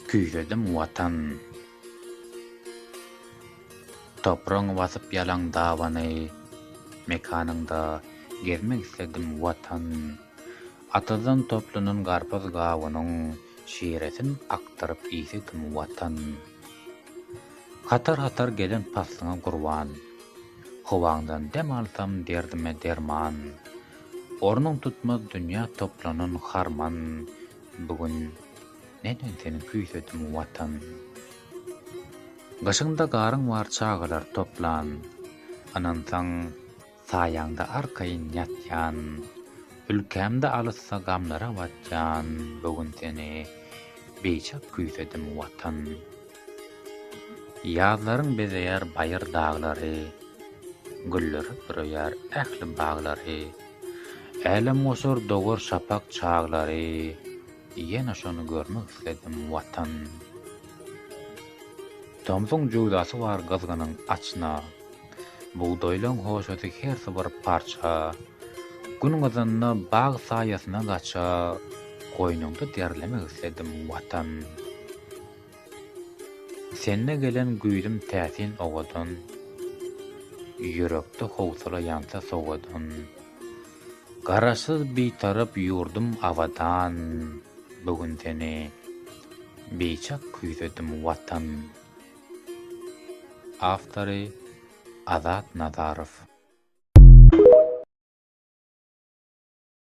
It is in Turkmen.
Küýsedim Watan. Topragyňy basyp ýalaň dabany, Mekanyňda gezmek isledim Watan. Atyzdan toplanan garpyz-gawunyň Şiresin akdyryp iýsedim Watan. Hatar-hatar gelen paslyňa gurban, Howaňdan dem alsam derdime derman. Ornuň tutmaz dünýä toplanan harman, Bu gün neneň seni küýsedim Watan. Gyşyňda garyň bar çagalar toplan, Ynansaň, saýaňda arkaýyn ýatýan. Ülkämde alysda gamlara batýan, Bu gün seni biçak küýsedim Watan. Ýazlaryň bezeýär baýyr daglary, Güllere büreýär ähli baglary. Älemgoşar dogar şapak çaglary, Ýene şony görmek isledim, Watan! Tomsuň jöwzasy bar gyzgynyň açna, Bugdaýlaň hoşasy hersi bir parça. Gün gyzanda bag saýasyna gaça, Goýnuňda derlemek isledim, Watan! Sende gelen güýzüm täsin owadan, Ýürekde howsala ýansa sowadan. Garaşsyz Bitarap ýurdum abadan, Bu gün seni biçak küýsedim Watan. Awtory Azat Nazarow.